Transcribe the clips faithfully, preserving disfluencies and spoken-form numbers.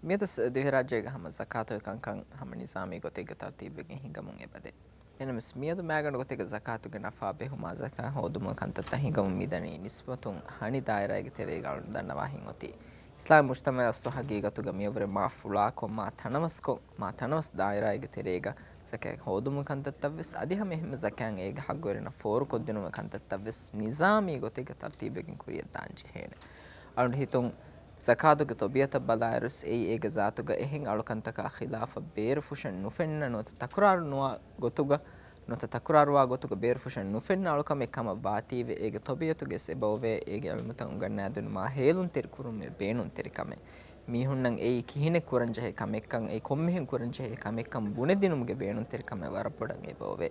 މިއަދު ދިވެހިރާއްޖޭގަ ހަމަ ޒަކާތުގެ ކަންކަން ހަމަ ނިޒާމީ ގޮތެއްގެ ތަރުތީބެއްގެ ހިނގަމުން އެބަދޭ. އެހެނަސް މިއަދު މައިގަނޑު ގޮތެއްގެ ޒަކާތުގެ ނަފާ ބެހުމާ ޒަކާތް ހޯދުމުގެ ކަންތައްތައް ހިނގަމުން މިދަނީ ނިސްބަތުން ހަނި ދާއިރާއެއްގެ ތެރޭގަ އަޅުން ދަންނަވާ ހިތްއޮތީ. އިސްލާމީ މުޖްތަމަޢަށް އަސްލު ހަގީގަތުގަ މިއަށްވުރެ މާ ފުޅާކޮށް، މާ ތަނަވަސްކޮށް، މާ ތަނަވަސް ދާއިރާއެއްގެ ތެރޭގަ ޒަކާތް ހޯދުމުގެ ކަންތައްތައްވެސް، އަދި ހަމަ އެހެންމެ ޒަކާތް އޭގެ ހައްގުވެރިންނަށް ފޯރުކޮށްދިނުމުގެ ކަންތައްތައްވެސް ނިޒާމީ ގޮތެއްގެ ތަރުތީބެއްގެ ކުރިއަށް ދާން ޖެހޭނެ. އަޅުގަނޑު ހިތުން ޒަކާތުގެ ތަބީޢަތަށް ބަލާއިރުސް އެއީ އޭގެ ޒާތުގަ އެހެން އަޅުކަންތަކާ ޚިލާފަށް ބޭރުފުށަށް ނުފެންނަ ނުވަތަ ތަކުރާރު ނުވާ ގޮތުގަ، ނުވަތަ ތަކުރާރުވާ ގޮތުގަ ބޭރުފުށަށް ނުފެންނަ އަޅުކަމެއް ކަމަށް ވާތީވެ، އޭގެ ތަބީޢަތުގައި އެބައޮވޭ އޭގެ ޢިލްމުތައް އުނގަންނާދިނުމާ ހޭލުންތެރި ކުރުމުގެ ބޭނުންތެރިކަމެއް. މީހުންނަށް އެއީ ކިހިނެއް ކުރަންޖެހޭ ކަމެއްކަން، އެއީ ކޮންމެހެން ކުރަންޖެހޭ ކަމެއްކަން ބުނެދިނުމުގެ ބޭނުންތެރިކަމެއް ވަރަށް ބޮޑަށް އެބައޮވޭ.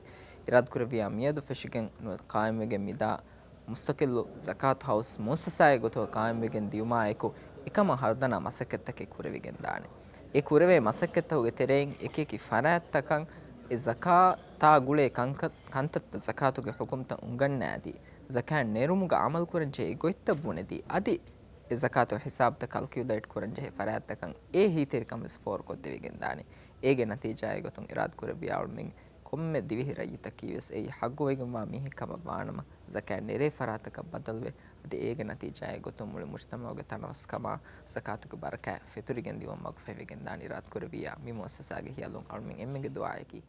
އިރާދަކުރެއްވިއްޔާ މިއަދު ފެށިގެން ނުވަތަ ޤާއިމްވެގެން މިދާ މުސްތަޤިއްލު ޒަކާތު ހައުސް މުއައްސަސާއެއް ގޮތުގަ ޤާއިމްވެގެން ދިޔުމާއެކު، އެކަމަށް ހަރުދަނާ މަސައްކަތްތަކެއް ކުރެވިގެންދާނެ. އެ ކުރެވޭ މަސައްކަތްތަކުގެ ތެރެއިން އެކިއެކި ފަރާތްތަކަށް އެ ޒަކާތާ ގުޅޭ ކަންކަ-، ކަންތައްތައް ޒަކާތުގެ ޙުކުމްތައް އުނގަންނާދީ، ޒަކާތް ނެރުމުގަ ޢަމަލުކުރަންޖެހޭ ގޮތްތައް ބުނެދީ، އަދި އެ ޒަކާތުގެ ހިސާބުތައް ކަލްކިއުލޭޓް ކުރަންޖެހޭ ފަރާތްތަކަށް އެ ހީތެރިކަން ވެސް ފޯރުކޮށްދެވިގެންދާނެ. އޭގެ ނަތީޖާއެއް ގޮތުން އިރާދަކުރެއްވިއްޔާ އަޅުމެން ކޮންމެ ދިވެހި ރައްޔިތަކީވެސް އެއީ ޙައްގުވެގެންވާ މީހެއް ކަމަށް ވާނަމަ، ޒަކާތް ނެރޭ ފަރާތަކަށް ބަދަލުވެ، އަދި އޭގެ ނަތީޖާއެއް ގޮތުން މުޅި މުޖްތަމަޢުގެ ތަނަވަސްކަމާ ޒަކާތުގެ ބަރަކާތް ފެތުރިގެން ދިއުމަށް މަގުފަހިވެގެންދާނެ. އިރާދަކުރެއްވިއްޔާ މި މުއައްސަސާގެ ހިޔަލުން އަޅުމެން އެންމެންގެ ދުޢާއަކީ